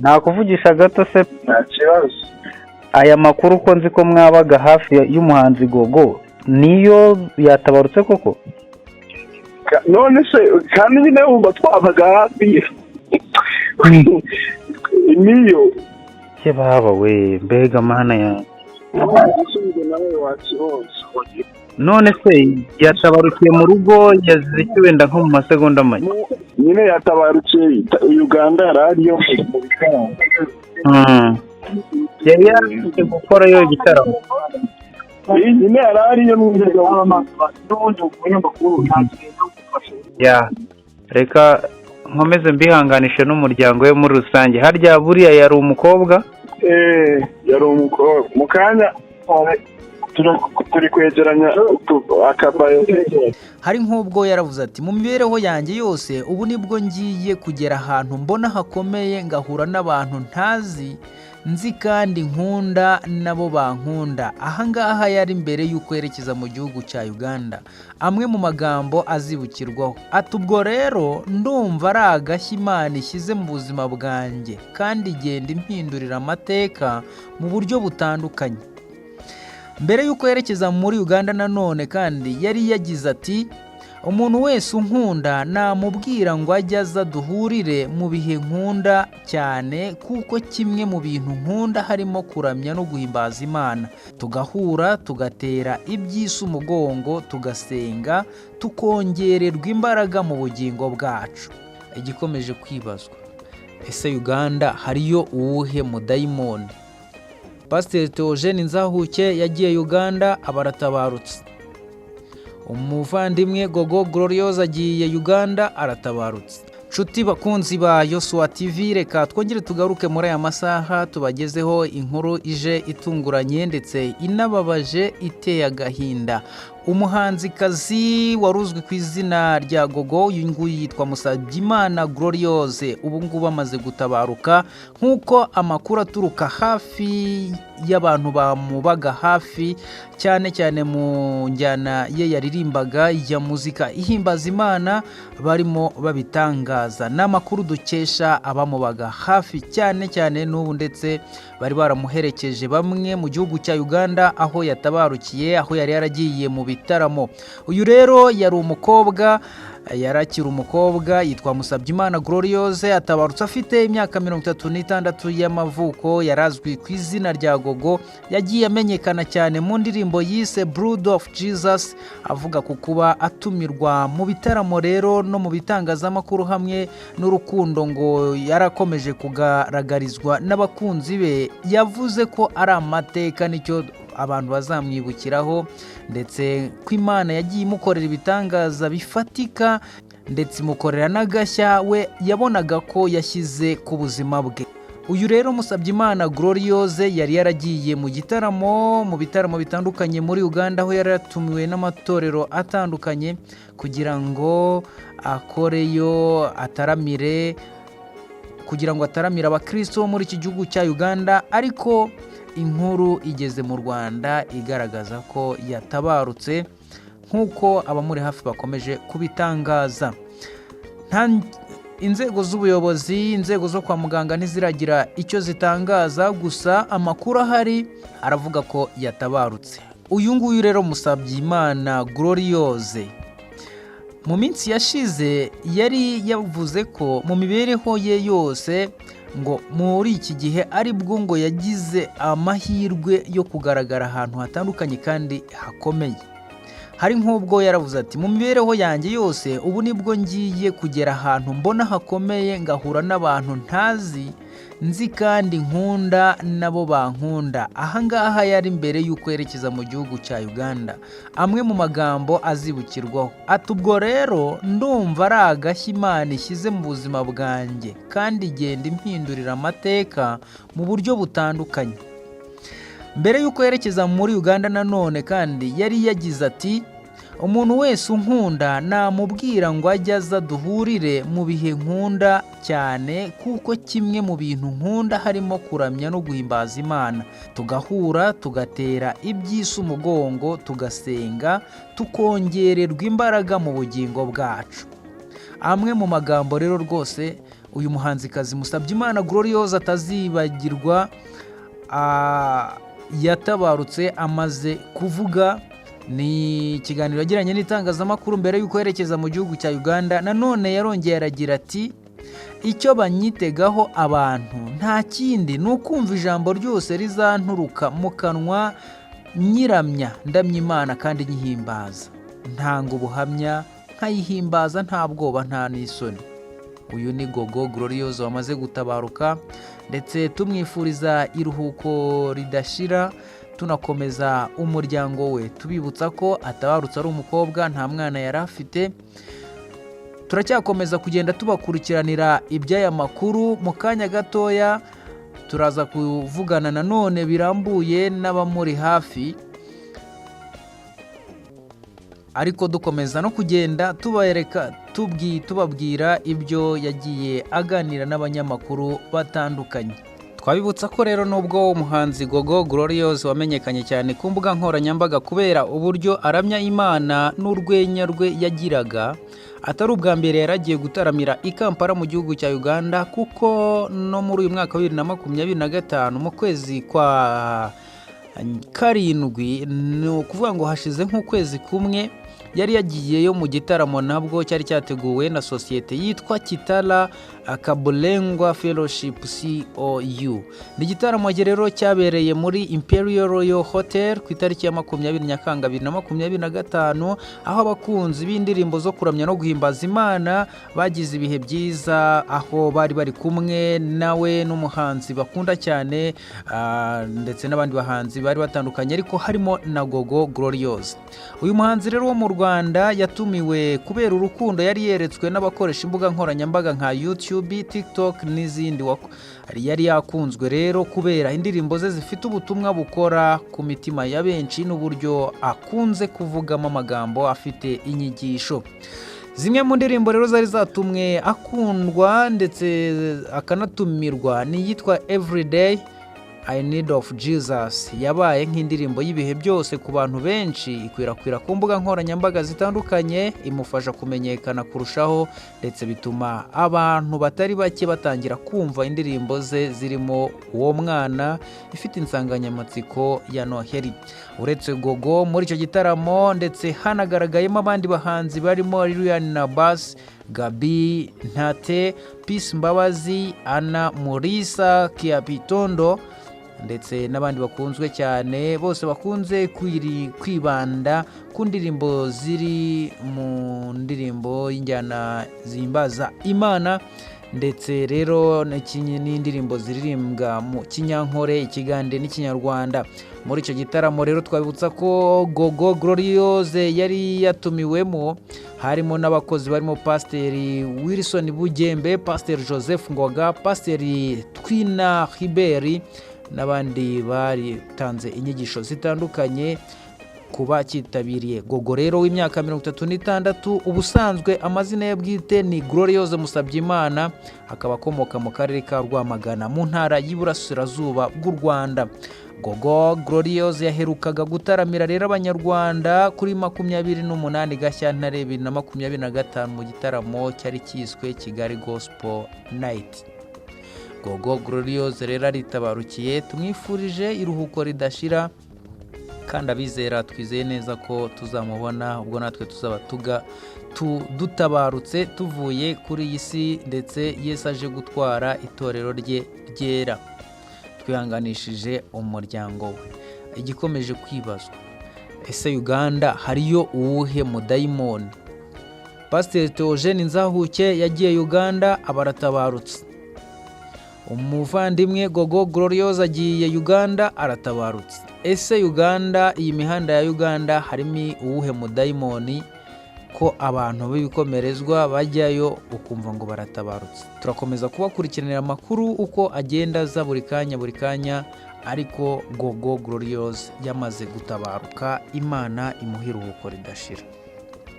Nakuvugisha gato se? Nta kibazo. Aya makuru ko nzi ko mwabaga hafi y'umuhanzi Gogo, niyo yatabarutse koko? None se kandi nyine wumva twabaga hafi, niyo. Ye baba we, mbega Mana yanjye! Igisubizo nawe wakibonye. None se yatabarukiye mu rugo, yazize iki, wenda nko mu masegonda make? Nyine yatabarukiye Uganda, yari ariyo mu bitaramo. Yari yaragiye gukorayo igitaramo? Nyine yari ariyo mu bitaramo. N'ubundi umunyamakuru nta kintu gufasha. Ya, reka nkomeze mbihanganishe n'umuryango we muri rusange. Harya buriya yari umukobwa? Eh, yari umukobwa. Mu kanya turi kwegeranya akabayo. Hari nk'ubwo yaravuze ati: "Mu mibereho yanjye yose, ubu nibwo ngiye kugera ahantu mbona hakomeye, ngahura n'abantu ntazi, nzi kandi nkunda, nabo bankunda." Ahangaha yari mbere y'uko yerekeza mu gihugu cya Uganda. Amwe mu magambo azibukirwaho, ati: "Ubwo rero ndumva ari agashya Imana ishyize mu buzima bwanjye, kandi igenda impindurira amateka mu buryo butandukanye." Mbere y'uko yerekeza muri Uganda nanone kandi yari yagize ati: "Umuntu wese unkunda namubwira ngo ajye aza duhurire mu bihe nkunda cyane, kuko kimwe mu bintu nkunda harimo kuramya no guhimbaza Imana, tugahura, tugatera iby'isi umugongo, tugasenga, tukongererwa imbaraga mu bugingo bwacu." Igikomeje kwibazwa: ese Uganda hariyo uwuhe mudayimoni? Pasiteri Theogene Nzahuke yagiye Uganda aba aratabarutse, umuvandimwe Gogo Gloriose agiye Uganda aratabarutse. Nshuti bakunzi ba Yosuwa TV, reka twongere tugaruke muri aya masaha tubagezeho inkuru ije itunguranye ndetse inababaje, iteye agahinda. Umuhanzikazi wari uzwi ku izina rya Gogo, uyu nguyu yitwa Musabyimana Gloriose, ubu ngubu amaze gutabaruka, nk'uko amakuru aturuka hafi y'abantu bamubaga hafi, cyane cyane mu njyana ye yaririmbaga ya muzika ihimbaza Imana, barimo babitangaza. Ni amakuru dukesha abamubaga hafi cyane cyane n'ubu, ndetse bari baramuherekeje bamwe mu gihugu cya Uganda aho yatabarukiye, aho yari yaragiye mu bitaramo. Uyu rero yari umukobwa, yari akiri umukobwa, yitwa Musabyimana Gloriose, atabarutse afite imyaka 36 y'amavuko. Yari azwi ku izina rya Gogo. Yagiye amenyekana cyane mu ndirimbo yise Blood of Jesus, avuga ku kuba atumirwa mu bitaramo rero no mu bitangazamakuru, hamwe n'urukundo ngo yarakomeje kugaragarizwa n'abakunzi be. Yavuze ko ari amateka, nicyo abantu bazamwibukiraho, ndetse ko Imana yagiye imukorera ibitangaza bifatika, ndetse imukorera n'agashya we yabonaga ko yashyize ku buzima bwe. Uyu rero Musabyimana Gloriose yari yaragiye mu gitaramo, mu bitaramo bitandukanye muri Uganda, aho yari yatumiwe n'amatorero atandukanye kugira ngo akoreyo, ataramire, kugira ngo ataramire abakristo bo muri iki gihugu cya Uganda. Ariko inkuru igeze mu Rwanda igaragaza ko yatabarutse, nk'uko abamuri hafi bakomeje kubitangaza. Inzego z'ubuyobozi, inzego zo kwa muganga ntiziragira icyo zitangaza, gusa amakuru ahari aravuga ko yatabarutse. Uyu nguyu rero Musabyimana Gloriose, mu minsi yashize yari yavuze ko mu mibereho ye yose ngo muri iki gihe aribwo ngo yagize amahirwe yo kugaragara ahantu hatandukanye kandi hakomeye. Hari nk'ubwo yaravuze ati: "Mu mibereho yanjye yose, ubu nibwo ngiye kugera ahantu mbona hakomeye, ngahura n'abantu ntazi, nzi kandi nkunda, nabo bankunda." Ahangaha yari mbere y'uko yerekeza mu gihugu cya Uganda. Amwe mu magambo azibukirwaho, ati: "Ubwo rero ndumva ari agashya Imana ishyize mu buzima bwanjye, kandi igenda impindurira amateka mu buryo butandukanye." Mbere y'uko yerekeza muri Uganda nanone kandi yari yagize ati: "Umuntu wese unkunda namubwira ngo ajye aza duhurire mu bihe nkunda cyane, kuko kimwe mu bintu nkunda harimo kuramya no guhimbaza Imana, tugahura, tugatera iby'isi umugongo, tugasenga, tukongererwa imbaraga mu bugingo bwacu." Amwe mu magambo rero rwose Uyu muhanzikazi Musabyimana Gloriose atazibagirwa yatabarutse amaze kuvuga. Ni ikiganiro yagiranye n'itangazamakuru mbere y'uko yerekeza mu gihugu cya Uganda. Nanone yarongeye aragira ati: "Icyo banyitegaho abantu nta kindi, ni ukumva ijambo ryose rizanturuka mu kanwa nyiramya, ndamya Imana kandi nyihimbaza, ntanga ubuhamya nkayihimbaza nta bwoba nta n'isoni." Uyu ni Gogo Gloriose wamaze gutabaruka, ndetse tumwifuriza iruhuko ridashira, tunakomeza umuryango we. Tubibutsa ko atabarutse ari umukobwa, nta mwana yari afite. Turacyakomeza kugenda tubakurikiranira iby'aya makuru. Mu kanya gatoya turaza kuvugana nanone birambuye n'abamuri hafi, ariko dukomeza no kugenda tubereka, tubabwira ibyo yagiye aganira n'abanyamakuru batandukanye. Twabibutsa ko rero nubwo umuhanzi Gogo Gloriose wamenyekanye cyane ku mbuga nkoranyambaga kubera uburyo aramya Imana n'urwenya rwe yagiraga, atari ubwa mbere yaragiye gutaramira i Kampala mu gihugu cya Uganda, kuko no muri uyu mwaka wa 2025 mu kwezi kwa karindwi, ni ukuvuga ngo hashize nk'ukwezi kumwe, yari yagiyeyo mu gitaramo nabwo cyari cyateguwe na sosiyete yitwa Kitara Kabulengwa Fellowship COU. Ni igitaramo rero cyabereye muri Imperial Royal Hotel ku itariki ya 20 Nyakanga 2025, aho abakunzi b'indirimbo zo kuramya no guhimbaza Imana bagize ibihe byiza, aho bari bari kumwe nawe n'umuhanzi bakunda cyane, ndetse n'abandi bahanzi bari batandukanye, ariko harimo na Gogo Gloriose. Uyu muhanzi rero wo mu Rwanda yatumiwe kubera urukundo yari yeretswe n'abakoresha imbuga nkoranyambaga nka YouTube, TikTok n'izindi. Yari yakunzwe rero kubera indirimbo ze zifite ubutumwa bukora ku mitima ya benshi n'uburyo akunze kuvugamo amagambo afite inyigisho. Zimwe mu ndirimbo rero zari zatumwe akundwa ndetse akanatumirwa ni iyitwa "Everyday I Need of Jesus", yabaye nk'indirimbo y'ibihe byose ku bantu benshi, ikwirakwira ku mbuga nkoranyambaga zitandukanye, imufasha kumenyekana kurushaho, ndetse bituma abantu batari bake batangira kumva indirimbo ze zirimo "Uwo Mwana", ifite insanganyamatsiko ya Noheli. Uretse Gogo, muri icyo gitaramo ndetse hanagaragayemo abandi bahanzi barimo Lilian Nabas, Gabi Ntate, Peace Mbabazi, Anna Murisa Kiapitondo ndetse n'abandi bakunzwe cyane, bose bakunze kwibanda ku ndirimbo ziri mu ndirimbo y'injyana zihimbaza Imana, ndetse rero n'indirimbo ziririmbwa mu Kinyankore, Ikigande n'Ikinyarwanda. Muri icyo gitaramo rero, twabibutsa ko Gogo Gloriose yari yatumiwemo, harimo n'abakozi barimo Pasiteri Wilson Bugembe, Pasiteri Joseph Ngoga, Pasiteri Twina Hiberi n'abandi baritanze inyigisho zitandukanye ku bacyitabiriye. Gogo rero w'imyaka 36, ubusanzwe amazina ye bwite ni Gloriose Musabyimana, akaba akomoka mu karere ka Rwamagana mu ntara y'Iburasirazuba bw'u Rwanda. Gogo Gloriose yaherukaga gutaramira rero Abanyarwanda kuri 28 Gashyantare 2025 mu gitaramo cyari cyiswe Kigali Gospel Night. Gogo Gloriose rero aritabarukiye, tumwifurije iruhuko ridashira, kandi abizera twizeye neza ko tuzamubona ubwo natwe tuzaba tuga dutabarutse tuvuye kuri iyi si, ndetse Yesu aje gutwara itorero rye ryera. Twihanganishije umuryango we. Igikomeje kwibazwa: ese Uganda hariyo uwuhe mudayimoni? Pasiteri Theogene Nzahuke yagiye Uganda aba aratabarutse, umuvandimwe Gogo Gloriose agiye Uganda aratabarutse. Ese Uganda, iyi mihanda ya Uganda harimo uwuhe mudayimoni, ko abantu b'ibikomerezwa bajyayo ukumva ngo baratabarutse? Turakomeza kubakurikiranira amakuru uko agenda aza buri kanya buri kanya, ariko Gogo Gloriose yamaze gutabaruka, Imana imuha iruhuko ridashira.